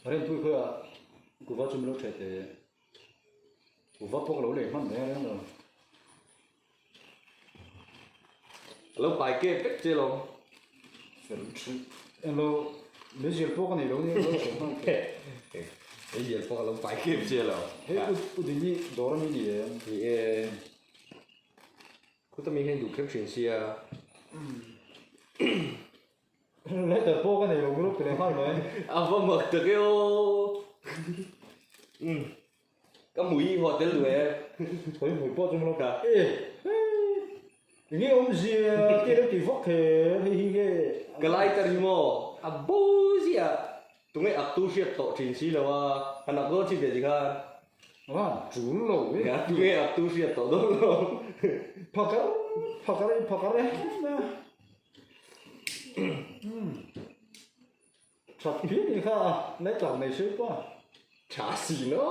Rempui khawiah kuva chu min lo ṭheh teh. Kuva pawh ka lo lei hman mai a reng lo. A lo pai kep vek che lawm. Fel ṭhin. Englo meizial pawh ka nei lo nia, lo ṭheh hman teh. Meizial pawh a lo pai kep che lo. Hei u Dini dawr a mi ni em? Ni e. Khuta mi hian duh kher ṭhin sia. Letter pawh ka nei lo group leh nghal mai. A va mak tak e aw. Umm. Ka hmui hotel duh e. Khawi hmui pawh chu maw ka e. Enge awmzia te lo ti vak he hei hi nge. Ka lighter hi maw a bo ziah. Tunge ak tu hriat tawh thin si lo a, han ak dawn chin ve ti khan. A tul lo e. Tunge ak tu hriat tawh dawn lo. Phakar phakar in phakar em a. That phian i kha a, lai tak nei sei pawh a. Tha si lo.